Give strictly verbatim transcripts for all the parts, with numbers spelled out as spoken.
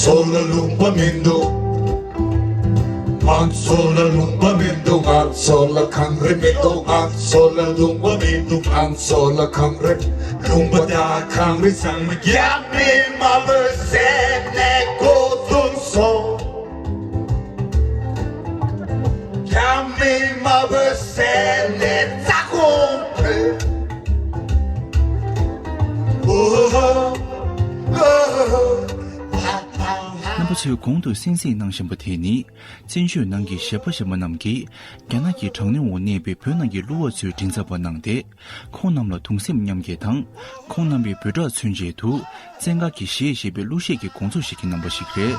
ཚོ་ལ་ལུང་པ་མི་འདུག་ང་ཚོ་ལ་ལུང་པ་མི་འདུག་ང་ཚོ་ལ་གངས་རི་མི་འདུག་ང་ཚོ་ལ་ལུང་པ་མི་འདུག་ང་ཚོ་ལ་གངས་རི། ལུང་པ་དང་གངས་རི་ཚང་མ་རྒྱ་མི་དམར་པོས་བསད་ནས་མགོ་བཙུགས་སོང་། རྒྱ་མི་དམར་པོས་བསད་ནས་རྩ་དགོངས་ཕུལ། རྣམ་པ་ཚོས་གོང་དུ་གསན་གཟིགས་གནང་བཞིན་པ་དེ་ནི། བཙན་བྱོལ་ནང་གི་གཞས་པ་གཞས་མ་རྣམས་ཀྱིས་རྒྱ་ནག་གི་དྲག་གནོན་འོག་གནས་པའི་བོད་ནང་གི་གླུ་བ་ཚོའི་མགྲིན་ཚབ་པ་གནང་སྟེ། ཁོང་རྣམས་ལ་གདུང་སེམས་མཉམ་སྐྱེད་དང་། ཁོང་རྣམ་པའི་འབོད་སྒྲ་མཚོན་ཆེད་དུ། བཙན་སྒར་གྱི་གཞས་ཞེས་པའི་གླུ་གཞས་ཀྱི་དགོང་ཚོགས་ཤིག་གི་རྣམ་པ་ཞིག་རེད།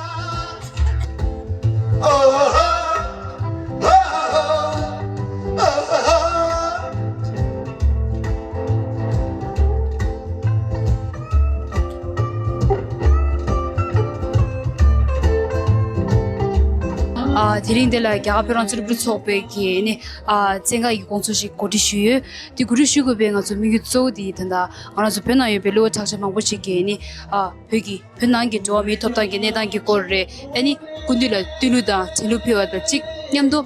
ཨ། དེ་རིང་འདི་ལ་རྒྱ་གར་བོད་རང་བཙན་སློབ་ཕྲུག་ཚོགས་པའི་གི་ནི་ཨ། བཙན་སྒར་གྱི་དགོང་ཚོགས་ཤིག་གོ་སྒྲིག་ཞུས་ཡོད། དེ་གོ་སྒྲིག་ཞུ་དགོས་པའི་ང་ཚོ་དམིགས་ཡུལ་གཙོ་བོ་དེ་ད་ལྟ་ང་རང་ཚོ་བོད་ནང་ཡོད་པའི་གླུ་བ་གྲགས་ཅན་མང་པོ་ཞིག་གིས་ནི་ཨ། བོད་ཀྱི་བོད་ནང་གི་འགྲོ་བ་མིའི་ཐོབ་ཐང་གི་གནས་སྟངས་ཀྱི་སྐོར་རེད། ཨ་ནི་སྐུ་མདུན་ལ་བསྟོད་གླུ་དང་དྲན་གླུ་ཕུལ་བ་དང་གཅིག་མཉམ་དུ།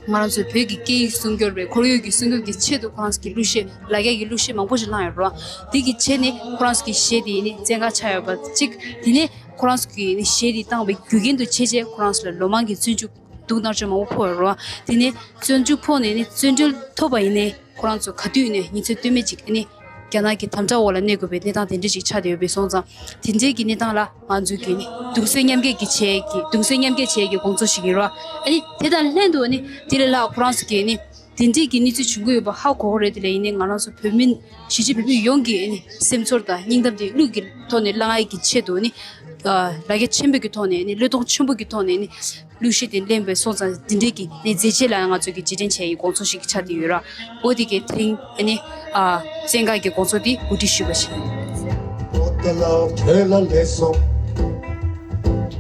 ང་རང་ཚོའི་བོད་ཀྱི་སྐད་ཡིག་སྲུང་སྐྱོབ་རེད། ཁོར་ཡུག་གི་སྲུང་སྐྱོབ་ཀྱི་ཆེད་དུ་ཁོ་རང་ཚོ་གི་གླུ་གཞས་ལ་རྒྱ་གི་གླུ་གཞས་མང་པོ་ཞིག་བླངས་ཡོད་རེད། དེ་གི་རྗེས་ནས་ཁོ་རང་ཚོ་གི་གཞས་དེ་ནི་བཙན་སྒར་ཆགས་ཡོད་པ་གཅིག་དེ་ནས་ཁོ་རང་ཚོ་གི་ནི་གཞས་དེ་བཏང་བའི་རྒྱུ་རྐྱེན་དུ་བྱས་རྗེས་ཁོ་རང་ཚོ་ལ་ལོ་མང་གི་བཙོན་འཇུག་སྡུག་མནར་གཅོད་མང་པོ་ཕོག་ཡོད་རེད། དེ་ནས་བཙོན་འཇུག་ཕོག་ནས་ནི་བཙོན་གྲོལ་ཐོབ་པ་ཡིན་ནའི་ཁོ་རང་ཚོ་ག་དུས་ནས་ཉིན་མཚན་ལྟོས་མེད་ཅིག་ནི་རྒྱ་ནག་གི་དམ་དྲག་འོག་ལ་གནས་དགོས་པའི་གནས་སྟངས་དེ་འདྲ་ཞིག་ཆགས་བསྡད་ཡོད་པའི་སོང་ཙང་དེ་འདྲའི་གི་གནས་སྟངས་ལ། ང་ཚོས་ཀྱི་ནི་གདུང་སེམས་མཉམ་སྐྱེད་ཀྱི་བྱེད་ཀྱི་གདུང་སེམས་མཉམ་སྐྱེད་བྱེད་ཀྱི་དགོང་ཚོགས་ཤིག་ཡིན་རོགས། ཨ་ནི་དེ་དང་ལྷན་དུ་ནི་དེ་ལས་ལྷག་ཁོ་རང་ཚོ་གིས་ནི་དེ་འདྲའི་གི་གནས་ཚུལ་བྱུང་གི་ཡོད་པ་ཧ་གོ་གི་རེད། དེ་ལས་ཡིན་ནའི་ང་རང་ཚོ་བོད་མི་གཞིས་བྱེས་བོད་མི་ཡོངས་ཀྱི་ནི་སེམས་ཚོར་དང་སྙིང་གཏམ་དེ་གླུ་གི་ཐོག་ནས་བླངས་ཡས་ཀྱི་ཆེད་དུ་ནི་ལ་རྒྱ་ཆེན་པོ་གི་ཐོག་ནས་ནི་བློས་གཏོང་ཆེན་པོ་གི་ཐོག་ནས་ནི་གླུ་གཞས་དེ་ལེན་པའི་སོང་ཙང་དེ་འདྲའི་གི་ནི་མཛད་རྗེས་ལ་ང་ཚོ་གི་རྗེས་དྲན་བྱས་ཡི་དགོང་ཚོགས་ཤིག་ཆགས་བསྡད་ཡོད་ར། འོ་དེ་གི་དེ་རིང་ཨ་ནི་ཨ་བཙན་སྒར་གྱི་དགོང་ཚོགས་འདི་གོ་སྒྲིག་ཞུས་པ་ཞིག་ཡིན། པོ་ཏ་ལ་བོད་ལ་ལེགས་སོ།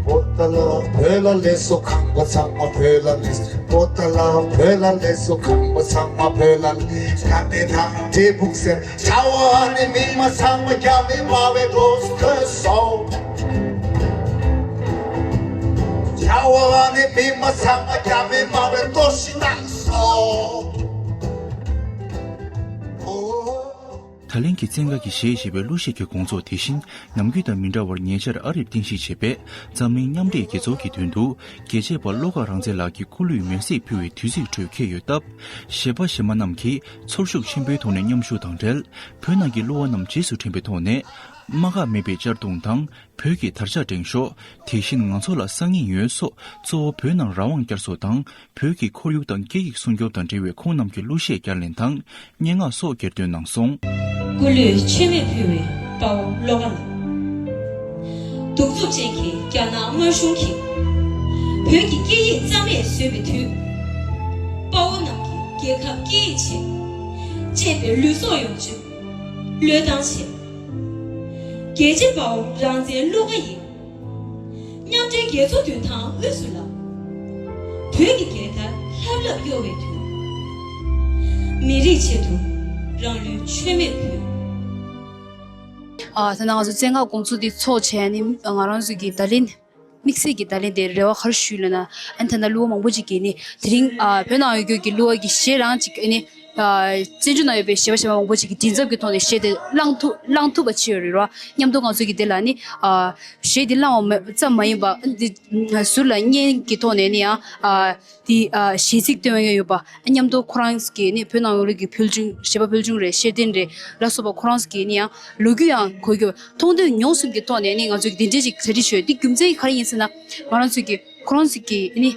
པོ་ཏ་ལ་བོད་ལ་ལེགས་སོ། ཁང་པ་ཚང་མ་བོད་ལ་ལེགས་སོ། པོ་ཏ་ལ་བོད་ལ་ལེགས་སོ། ཁང་པ་ཚང་མ་བོད་ལ་ལེགས། ཁ་བདེ་དང་འབྲས་སྤུངས་སེར། བྱ་བ་ནི་མི་མ་ཚང་མ་རྒྱ་མི་དམར་པོའི་འགྲོ་སྐྱོད་སོ། བྱ་བ་ནི་མི་མ་ཚང་མ་རྒྱ་མི་དམར་པོའི་གཏོར་བཤིག་བཏང་སོ། ད་ལན་གྱི་བཙན་སྒར་གྱི་གཞས་ཞེས་པའི་གླུ་གཞས་ཀྱི་དགོང་ཚོགས་དེ་བཞིན་ནམ་རྒྱུན་དང་མི་འདྲ་བར་ཉེ་ཆར་ཨ་རིར་རྟེན་གཞི་བྱས་པའི་འཛམ་གླིང་མཉམ་འབྲེལ་རྒྱལ་ཚོགས་ཀྱི་མདུན་དུ་རྒྱལ་གཅེས་པ་བློ་དགའ་རང་བཙན་ལགས་ཀྱི་སྐུ་ལུས་མེར་སྲེག་ཕུལ་བའི་དུས་ཚིགས་ཁྲོད་འཁེལ་ཡོད་སྟབས། གཞས་པ་གཞས་མ་རྣམས་ཀྱིས་ཚོར་ཤུགས་ཆེན་པོའི་ཐོག་ནས་མཉམ་ཞུགས་དང་འབྲེལ། བོད་ནང་གི་གླུ་བ་རྣམས་རྗེས་སུ་དྲན་པའི་ཐོག་ནས། རྨ་ཁ་མེད་པའི་གཅར་རྡུང་དང་། བོད་ཀྱི་དར་ཆ་བསྒྲེངས་ཤོག་དེ་བཞིན་ང་ཚོ་ལ་སང་ཉིན་ཡོད་སོགས། གཙོ་བོ་བོད་ནང་རང་དབང་བསྐྱར་གསོ་དང་། བོད་ཀྱི་ཁོར་ཡུག་དང་སྐད་ཡིག་སྲུང་སྐྱོབ་དང་འབྲེལ་བའི་ཁོང་རྣམས་ཀྱི་གླུ་གཞས་བསྐྱར་ལེན་དང་། སྙན་ངག་སོགས་གྱེར་འདོན་གནང་སོང་། སྐུ་ལུས་མཆོད་མེར་ཕུལ་བའི་དཔའ་བོ་བློ་དགའ་ལགས། གདུག་རྩུབ་ཅན་གྱི་རྒྱ་ནག་དམར་གཞུང་གིས། བོད་ཀྱི་སྐད་ཡིག་རྩ་མེད་བཟོས་པའི་དུས། དཔའ་བོ་རྣམས་ཀྱིས་རྒྱལ་ཁབ་སྐད་ཡིག་ཆེད། གཅེས་པའི་ལུས་སྲོག་ཡོངས་བཅོལ། བློས་བཏང་བྱས། རྒྱལ་གཅེས་དཔའ་བོ་རང་བཙན་བློ་དགའ་ཡིས། མཉམ་འབྲེལ་རྒྱལ་ཚོགས་མདུན་ཐང་དབུས་སུ་ལ། བོད་ཀྱི་རྒྱལ་དར་ལྷབ་ལྷབ་གཡོ་བའི་དུས། མི་རིགས་ཆེད་དུ་རང་ལུས་མཆོད་མེར་ཕུལ། ཨ། ད་ནང་ང་ཚོ་བཙན་སྒར་དགོང་ཚོགས་འདི་ཚོགས་བྱས་ནས་ང་རང་ཚོ་གི་ད་ལན། དམིགས་བསལ་གྱི་ད་ལན་དེ་རེ་བ་ག་རེ་ཞུས་ལབ་ན། ཨ་ནི་ད་ལྟ་གླུ་བ་མང་པོ་ཅིག་གིས་ནི་དེ་རིང་ཨ་བོད་ནང་ཡོད་རྒྱུ་གི་གླུ་བ་གི་གཞས་རང་ཅིག་ཨ་ནི་ཨ་བཙན་བྱོལ་ནང་ཡོད་པའི་གཞས་པ་གཞས་མ་མང་པོ་ཅིག་གིས་མགྲིན་ཚབ་ཀྱི་ཐོག་ནས་གཞས་དེ་བླངས་ཐུབ་བླངས་ཐུབ་པ་བྱས་ཡོད་རེད་ར། མཉམ་དུ་ང་ཚོ་གི་དེ་ལ་ནི་ཨ་གཞས་དེ་བླངས་པ་ཙམ་མ་ཡིན་པ། ཨ་ནི་དེ་ཟུར་ལ་བརྙན་གྱི་ཐོག་ནས་ནི་ཡང་ཨ་དེ་ཨ་གཞས་ཚིག་སྟོན་ཡ་ཡོད་པ། མཉམ་དུ་ཁོ་རང་གི་ནི་བོད་ནང་ཡོད་རིགས་ཀྱི་ཕུལ་བྱུང་གཞས་པ་ཕུལ་བྱུང་རེད། ཤེར་ཕྲེང་རེད་ལ་སོགས་པ་ཁོ་རང་གི་ནི་ཡང་ལོ་རྒྱུས་ཡང་གོ་རྒྱུ། མཐོང་ཐོས་མྱོང་གསུམ་གྱི་ཐོག་ནས་ནི་ང་ཚོས་འདི་འདྲའི་ཞིག་གྲ་སྒྲིག་ཞུས། འདི་རྒྱུ་མཚན་ག་རེ་ཡིན་ཟེར་ན། ང་རང་ཚོས་ཀྱི་ཁོ་རང་ཚོས་ཀྱི་ནི་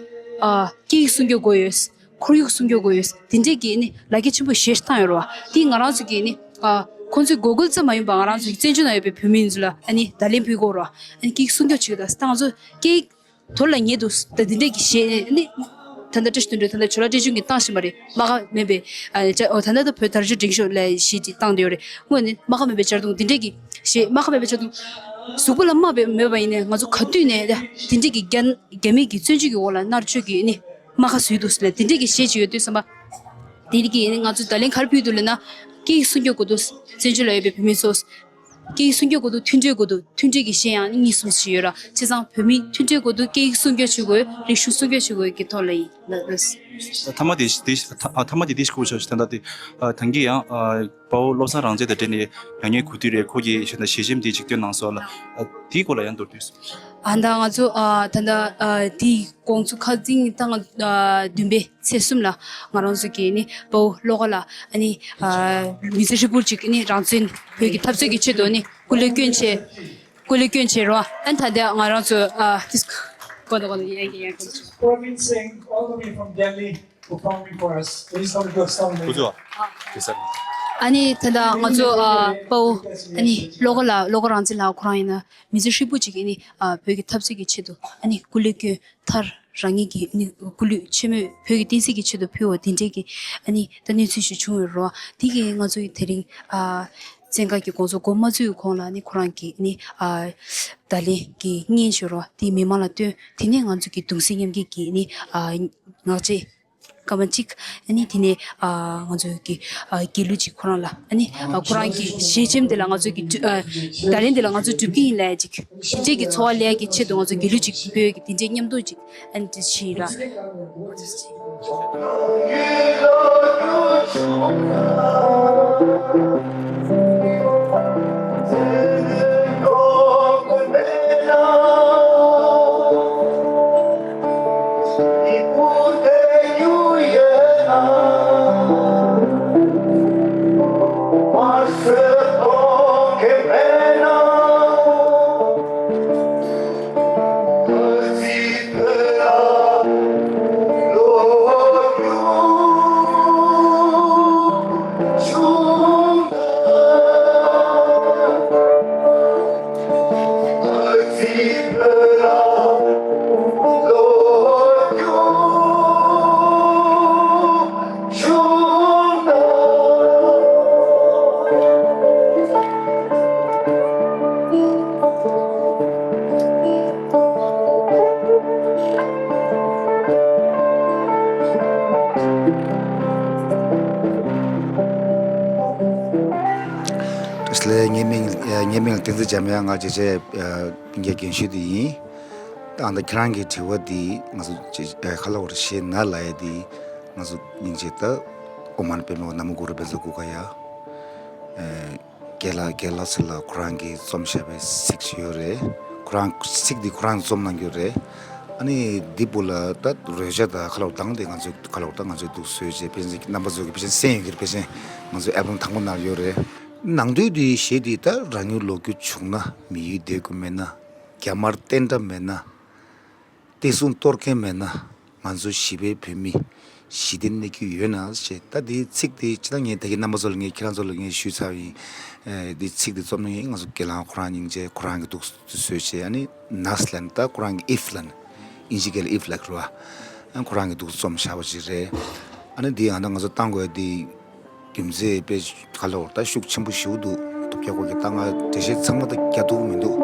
ཨ་སྐད་ཡིག་སྲུང་སྐྱོབ་དགོས་ཡོད། ཁོར་ཡུག་སྲུང་སྐྱོབ་དགོས་ཡོད། འདི་འདྲའི་ཀྱི་ནི་ལག་ཁྱེར་ཆེན་པོ་བཞེས་བཏང་ཡོད་རེད་བ། འདི་ང་རང་ཚོས་ཀྱི་ནི་ཨ་ཁོང་ཚོའི་འགོག་རྒོལ་ཙམ་མ་ཡིན་པ། ང་རང་ཚོས་བཙན་བྱོལ་ནང་ཡོད་པའི་བོད་མི་ཡིན་ཚོ་ལ་ཨ་ནི་བརྡ་ལན་ཕུལ་དགོས་རེད་བ། ཨ་ནི་སྐད་ཡིག་སྲུང་སྐྱོབ་བྱེད་དགོས། ད་ལྟ་ང་ཚོ་སྐད་ཡིག་དོར་ལ་ཉེ་འདུག་ད་འདི་འདྲས་ཀྱི་གཞས་ནི། ད་ལྟ་བཀྲ་ཤིས་དོན་གྲུབ་ད་ལྟ་ཇོ་ལགས་བཀྲ་ཤིས་ཀྱིས་བཏང་བཞིན་པ་རེད། རྨ་ཁ་མེད་པའི་ཨ་ཅག་ཨོ་ད་ལྟ་ད་བོད་དར་ལྕོག་སྒྲེང་ཤོག་ལབ་གཞས་ཅིག་བཏང་བསྡད་ཡོད་རེད། དངོས་ནི་རྨ་ཁ་མེད་པའི་གཅར་རྡུང་འདི་འདྲས་ཀྱི་གཞས། རྨ་ཁ་མེད་པའི་གཅར་རྡུང་། གཟུགས་པོ་ལ་རྨ་མེད་པ་ཡིན་ནའི་ང་ཚོ་ག་དུས་ནས་འདི་འདྲས་ཀྱི་རྒྱ་རྒྱ་མི་གི་བཙན་བྱོལ་གྱི་འོག་ལ་མནར་གཅོད་ཀྱི་ནི་རྨ་ཁ་བཟོས་འདུག་ཟེར་ལབ་འདི་འདྲས་ཀྱི་གཞས་ཅིག་ཡོད་དུས་ཙམ་པ། དེ་རིགས་ཀྱི་ནི་ང་ཚོ་བརྡ་ལན་ག་རེ་ཕུལ་འདུག་ལབ་ན། སྐད་ཡིག་སྲུང་སྐྱོབ་དགོས་འདུག་བཙན་བྱོལ་ལ་ཡོད་པའི་བོད་མི་ཚོ། སྐད་ཡིག་སྲུང་སྐྱོབ་དགོས་འདུག་མཐུན་སྒྲིལ་དགོས་འདུག་མཐུན་སྒྲིལ་གྱི་གཞི་ཡང་ནི་གཉིས་གསུམ་ཞིག་ཡོད་ར། བྱས་ཙང་བོད་མི་མཐུན་སྒྲིལ་དགོས་འདུག་སྐད་ཡིག་སྲུང་སྐྱོབ་བྱེད་དགོས། རིག་གཞུང་སྲུང་སྐྱོབ་བྱེད་དགོས་ཀྱི་ཐོག་ལ་ཡིན་ལགས། ཐ་མ་དེ་དེ་ཐ་ཐ་མ་དེ་དེ་ཞིག་གོ་ཆོག་ཞིག་ད་ལྟ་དེ་ཐང་གི་ཡང་པའོ་བློ་བཟང་རང་བཙན་དང་འབྲེལ་ནས་མྱ་ངན་གུས་འདུད་རེད། ཁོ་གི་ཞེ་ད་ཞལ་ཆེམས་དེ་ཅིག་བཏོན་གནང་སོང་ལ། དེའི་སྐོར་ལ་ཡང་མདོར་བསྡུས་སོང་། ཨ་ད་ང་ཚོ་ཨ་ད་ལྟ་ཨ་དེའི་དགོངས་ཚུལ་ཁ་སང་ད་ང་ཨ་བདུན་པའི་ཚེས་གསུམ་ལ་ང་རང་ཚོ་གི་ནི་པའོ་བློ་དགའ་ལགས་ཨ་ནི་ཨ་མི་ཚེ་ཧྲིལ་པོར་ཅིག་ནི་རང་བཙན་བོད་ཀྱི་འཐབ་རྩོད་ཀྱི་ཆེད་དུ་ནི་སྐུ་ལས་བསྐྱོན་བྱས། སྐུ་ལས་བསྐྱོན་བྱས་རོ། ཨ་ནི་ད་ལྟ་ང་རང་ཚོ་ཨ་ཏིས་གོ་ད་གོ་ད་ཡན་གྱི་ཡན་གྱི། Praveen Singh, all the way from Delhi, performing for us. Please come to us, come on. ཨ་ནི་ད་ལྟ་ང་ཚོ་ཨ་པའོ་ཨ་ནི་བློ་དགའ་ལགས་བློ་དགའ་རང་བཙན་ལགས་ཁོ་རང་ཡིན་ན་མི་ཚེ་ཧྲིལ་པོ་ཅིག་ཨ་ནི་ཨ་བོད་ཀྱི་འཐབ་རྩོད་ཀྱི་ཆེད་དུ་ཨ་ནི་སྐུ་ལས་བསྐྱོན། མཐར་རང་ཉིད་ཀྱི་ནི་སྐུ་ལུས་ཆེན་མོས་བོད་ཀྱི་བསྟན་སྲིད་ཀྱི་ཆེད་དུ་ཕུལ་བ་དེ་འདྲའི་གི་ཨ་ནི་ད་གནས་ཚུལ་ཞིག་བྱུང་ཡོད་རེད་བ། དེ་གིས་ང་ཚོ་ཡི་དེ་རིང་ཨ་བཙན་བཀའ་གི་དགོངས་རྫོགས་འགོ་མ་བཙུགས་གོང་ལ་ནི་ཁོ་རང་གི་ནི་ཨ་བརྡ་ལན་གྱི་སྙན་ཞུ་རོགས་དེ་མི་མང་ལ་བཏོན། དེ་ནས་ང་ཚོ་གི་གདུང་སེམས་མཉམ་སྐྱེད་ཀྱི་ནི་ཨ་ངག་བཅད་སྐར་མ་གཅིག་ཨ་ནི་དེ་ནས་ཨ་ང་ཚོ་གི་ཨ་དགེ་ལུགས་ཅིག་ཁོ་རང་ལ་ཨ་ནི་ཨ་ཁོ་རང་གི་ཞལ་ཆེམས་དེ་ལ་ང་ཚོ་གི་ཨ་བརྡ་ལན་དེ་ལ་ང་ཚོ་སྒྲུབ་ཀྱི་ཡིན་ལབ་ཅིག་དེ་འདྲས་ཀྱི་ཚོར་བ་ལེན་ཡག་གི་ཆེད་དུ་ང་ཚོ་དགེ་ལུགས་ཅིག་བོད་ཀྱི་དེ་འདྲས་མཉམ་དུ་ཅིག་ཨ་ནི་དེ་བྱས་ར། དེ་ལས་ངའི་མིང་ངའི་མིང་བསྟན་འཛིན་འཇམ་དབྱངས། ང་རྒྱལ་ཆེ་སྤུན་ཀྱག་རྒན་ཤོས་དེ་ཡིན། ད་ཨ་ད་ཁྱེད་རང་གི་དྲི་བ་འདི་ང་ཚོ་ཅི་ཁ་ལ་བར་ཤེས་ན་ལ་ཡ་འདི་ང་ཚོ་སྙིང་རྗེ་ད་ཨོ་མན་པད་མ་ན་མོ་གུ་རུ་བཛྲ་གུ་ཀ་ཡ། རྒན་ལགས་རྒན་ལགས་ཚེ་ལགས་ཁོ་རང་གིས་རྩོམ་བྱས་པའི་ཚིག་ཅིག་ཡོད་རེད། ཁོ་རང་ཚིག་འདི་ཁོ་རང་རྩོམ་གནང་གི་ཡོད་རེད། ཨ་ནི་འདི་བུ་ལ་ད་རོལ་ཆ་ད་ཁ་ལོ་དང་དེ་ང་ཚོས་ཁ་ལོ་ད་ང་ཚོས་འདུག་བཟོས་བྱས་ཕན་ཚུན་རྣམ་པ་ཚོ་གི་ཕལ་ཆེར་གསན་ཡོད་ཀྱི་རེད། ཕལ་ཆེར་ང་ཚོའི་ཨལ་བམ་དང་པོ་ནང་ཡོད་རེད། ནང་དོན་འདི་གཞས་འདི་ད་རང་ཡུལ་ལོག་རྒྱུ་བྱུང་ན། མི་ཡུལ་བསྡད་རྒྱུ་མེད་ན། རྒྱ་དམར་བསྟན་དགྲ་མེད་ན། བསྟན་སྲུང་གཏོར་མཁན་མེད་ན། ང་ཚོ་གཞིས་པའི་བོད་མི་ཞི་བདེ་གནས་རྒྱུ་ཡོད་ན་ཞེས། ད་འདིའི་ཚིག་འདི་ཅི་ད་ངས་ད་གིན་རྣམ་པ་ཚོ་ལ་ངས་ཁྱེད་རང་ཚོ་ལ་ངས་ཞུས་ཚར་བ་ཡིན། ཨེ་འདིའི་ཚིག་འདི་རྩོམ་ནི་ཡིན། ང་ཚོ་དགེ་ལགས་ཁོ་རང་སྙིང་རྗེ་ཁོ་རང་གིས་འདུག་བཟོས་བྱས། ཨ་ནི་ནས་ལན་ད་ཁོ་རང་གིས་if ལན་ཨིན་ཇི་སྐད་ལ་if ལབ་ཀྱི་རེད་བ། ཨ་ཁོ་རང་གིས་འདུག་རྩོམ་བཞག་པ་ཞིག་རེད། ཨ་ནི་འདི་ཡང་ད་ང་ཚོ་བཏང་དགོས་འདི། རྒྱུ་མཚན་དཔེ་ག་ལ་བར་ད་ཤུགས་ཆེན་པོ་ཞིག་འདུག་ཐོབ་རྒྱག་གོ་གི་ད་ང་འགྲེལ་བཤད་ཚང་མ་ད་རྒྱག་ཐུབ་ཀྱི་མི་འདུག་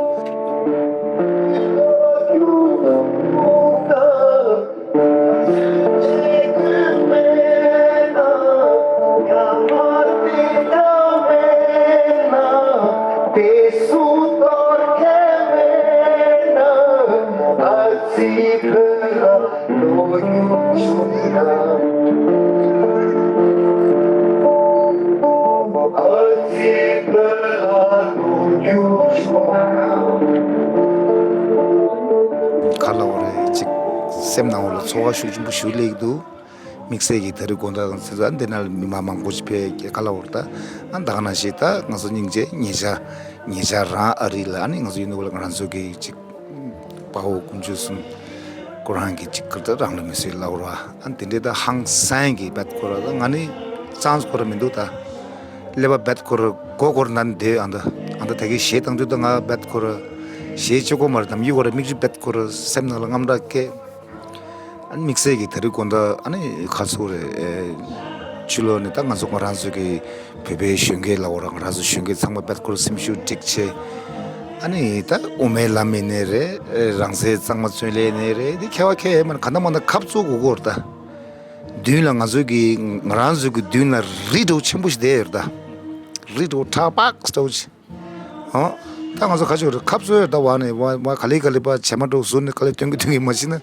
ག་ལ་བ་རེད་ཅིག་སེམས་ནང་ལ་ཚོར་བ་ཤུགས་ཆེན་པོ་ཞིག་སླེབས་ཀྱི་འདུག་དམིགས་བསལ་གྱི་ད་རེས་དགོང་དག་ཚེ་ཚ་འདི་ན་མི་མང་མང་པོ་ཞིག་ཕེབས་ཀྱི་ག་ལ་བ་རེད། ད་ཨ་ད་ག་ནང་བཞིན་ད་ང་ཚོ་སྙིང་རྗེ་ཉེ་ཆར་ཉེ་ཆར་རང་ཨ་རི་ལ་ཨ་ནི་ང་ཚོ་ཡིན་ནོ་ལ་ང་རང་ཚོ་གི་ཅིག་དཔའ་བོ་དཀོན་མཆོག་གསུམ་ཁོ་རང་གི་ཅིག་ཀིར་ད་རང་ལ་མི་སྲིད་ལབ་ར། ཨ་དེ་འདྲའི་ད་ཧང་སང་གི་བད་ཁོ་ར་ད་ང་ནི་ཅང་ཁོ་ར་མི་འདུག་ད་ཀླད་པ་བད་ཁོ་ར་མགོ་ཁོ་ར་ན་འདོད། ཨ་ད་ཨ་ད་ད་གི་གཞས་བཏང་དུས་ད་ང་བད་ཁོ་ར་གཞས་ཆོ་གོ་མར་དམ་ཡུ་ཁོ་ར་མིག་ཆུ་བད་ཁོ་ར་སེམས་ནང་ལ་རྔམ་དྲག་སྐད། ཨ་ནི་དམིགས་བསལ་གྱི་ད་རེས་དགོང་དག་ཨ་ནི་ཁ་སོ་རེད། ཕྱི་ལོགས་ནས་ད་ང་ཚོ་ང་རང་ཚོ་གི་བོད་པའི་གཞོན་སྐྱེས་ལ་འོ་རང་རང་ཚོ་གཞོན་སྐྱེས་ཚང་མ་བད་ཁོར་སེམས་ཤུགས་སྒྲིག་ཆེ། ཨ་ནི་ད་དབུ་མའི་ལམ་ཡིན་ནའི་རེད། རང་སྲིད་གཙང་མ་བཙན་ལས་ཡིན་ནའི་རེད། འདི་ཁྱད་པར་ཁྱད་མེད་ག་ན་མ་ན་ཁབ་བཙུགས་དགོས་ཀྱི་ཡོད་རེད་ད། མདུན་ལ་ང་ཚོ་གི་ང་རང་ཚོ་གི་མདུན་ལ་རི་འདྲ་བོ་ཆེན་པོ་ཞིག་བསྡད་ཡོད་རེད་ད། རི་འདྲ་བོ་ཁྲག་པགས་འདྲ་བོ་ཞིག་ཨོ། ད་ང་ཚོ་ག་ཅིག་རེད། ཁབ་བཟོས་ད་བ་ནས་བ་བ་ག་ལེ་ག་ལེ་པ་བྱེ་མ་འགྲོ་ཟུར་ནས་ག་ལེ་སྟོན་གི་སྟོན་གི་མ་ཤེས་ན།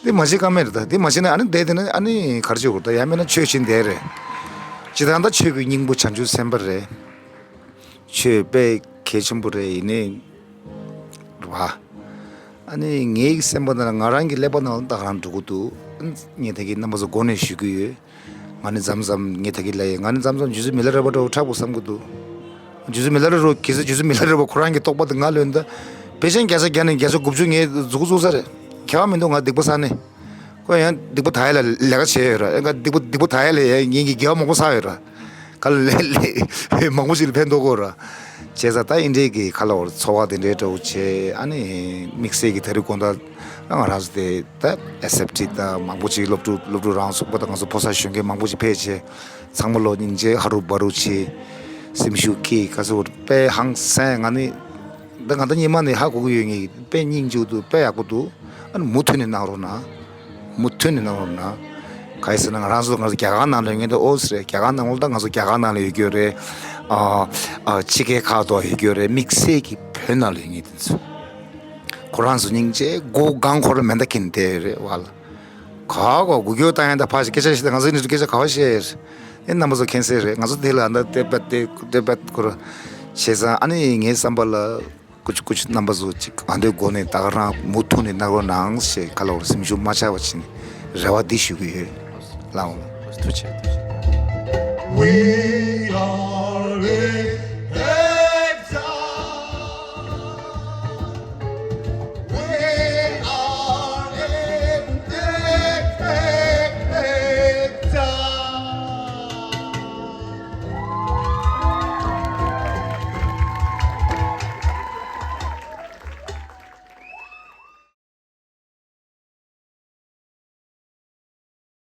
འདི་མ་ཤེས་ཀ་མེད་རེད། ད་འདི་མ་ཤེས་ན་ཨ་ནི་བསྡད་དེ་ན་ཨ་ནི་ག་རེ་བྱེད་དགོས་རེད། ད་ཡང་མིན་ན་ཆོས་བྱེད་བསྡད་རེད། སྤྱིར་བཏང་ད་ཆོས་ཀྱི་སྙིང་པོ་བྱང་ཆུབ་སེམས་དཔའ་རེད། ཆོས་དཔེ་གལ་ཆེན་པོ་རེད། ཡིན་ནའི་བ། ཨ་ནི་ངའི་སེམས་པ་ནང་ལ་ང་རང་གི་ཀླད་པ་ནང་ལ་ད་ག་རང་འགྲོ་གི་འདུག་ངས་ད་གིན་རྣམ་པ་ཚོ་མགོ་ནས་ཞུ་གི་ཡོད། ང་ནི་མཚམས་མཚམས་ངས་ད་གིན་ལབ་ཡས། ང་ནི་མཚམས་མཚམས་རྗེ་བཙུན་མི་ལ་རས་པ་འདྲ་བོ་འཁྲབ་དགོས་བསམ་གི་འདུག་རྗེ་བཙུན་མི་ལ་རས་པ། གལ་སྲིད་རྗེ་བཙུན་མི་ལ་རས་པ་ཁོ་རང་གི་རྟོགས་པ་དེ་ང་ལོན་ད། ཕལ་ཆེར་བརྒྱ་ཆ་བརྒྱ་ནས་བརྒྱ་ཆ་དགུ་བཅུ་ངས་འཛུགས་འཛུགས་ས་རེད། ཁྱད་པར་མི་འདུག་ང་སྡིག་པ་བསགས་ནས། ཁོ་ཡང་སྡིག་པ་དག་ཡས་ལ་ལས་ཀ་བྱས་ཡོད་ར། ཨེ་ང་སྡིག་པ་སྡིག་པ་དག་ཡས་ལ་ཡང་ངེད་ཀྱིས་དགེ་བ་མང་པོ་བསགས་ཡོད་ར། ག་ལ་ལས་ལས་མང་པོ་ཞིག་ལ་ཕན་ཐོགས་གོ་ར། བྱས་ཙང་ད་ཨིན་འདྲའི་གི་ཁ་ལ་བར་འཚོ་བ་དེ་འདྲའི་འདྲ་བོ་བྱས། ཨ་ནི་དམིགས་བསལ་གྱི་ད་རེས་དགོང་དག་ང་རང་ཚོ་དེ་ད་ཨེས་ཨེཕ་ཊི་དང་མང་པོ་ཅིག་སློབ་ཕྲུག་སློབ་ཕྲུག་རང་ཚོགས་པ་དང་ང་ཚོ་ཕོ་གསར་གཞོན་སྐྱེས་མང་པོ་ཅིག་ཕེབས་བྱས། ཚང་མ་ལོ་སྙིང་རྗེ་ཧ་རུ་བ་རུ་བྱས། སེམས་ཤུགས་ཀྱིས་ག་ཚོད་དཔེ་ཧང་སང་། ང་ནི་ད་ང་ད་སྙེ་མ་ནས་ཧ་གོ་གི་ཡོད། ངས་དཔེ་སྙིང་རྗེ་འདུག་དཔེ་ཡག་པོ་འདུག་ཨ་ནི་མུ་མཐུད་ནས་གནང་རོགས་གནང་། མུ་མཐུད་ནས་གནང་རོགས་གནང་། ག་ཡིན་ཟེར་ན་ང་རང་ཚོ་ང་ཚོ་རྒྱ་གར་ནང་ལ་ངས་འདི་ཨོ་ཟེར། རྒྱ་གར་ནང་ལ་ད་ང་ཚོ་རྒྱ་གར་ནང་ལ་ཡོད་རྒྱུ་རེད། ཨ་ཨ་ཕྱི་རྒྱལ་ཁག་ཏུ་ཡོད་རྒྱུ་རེད། དམིགས་བསལ་གྱི་བོད་ནང་ལ་ཡོད་མཁན་དེ་ཚོ། ཁོ་རང་ཚོ་སྙིང་རྗེ། སྒོ་སྒང་ཁོ་ར་མེ་མདའ་འཁྱེར་བསྡད་ཡོད་རེད་བ་ལ། ག་གོ་སྒུག་སྐྱོར་བཏང་ཡ་ད་ཕར་ཞིག་སྐད་ཆ་བཤད། ད་ང་ཚོ་ནི་སྐད་ཆ་ག་བ་བཤད་ཡོད་རེད། ཨེ་རྣམ་པ་ཚོ་མཁྱེན་གསལ་རེད། ང་ཚོ་དེ་ལ་ད་དེ་བད་དེ་དེ་བད་ཁོ་ར་བྱས་ཙང་། ཨ་ནི་ངའི་བསམ་པ་ལ། ཀུ་ཅི་ཀུ་ཅི་རྣམ་པ་ཚོ་ཅིག་ཨ་འདོད་སྒོ་ནས་ད་ག་རང་མུ་མཐུད་ནས་གནང་རོགས་གནང་ཞེས་ཁ་ལོ་སེམས་ཤུགས་མ་ཆག་པ་བྱས་ནས་རེ་བ་འདི་ཞུ་གི་ཡོད། ལགས་འོང་། ཐུགས་རྗེ་ཆེ། ཐུགས་རྗེ་ཆེ།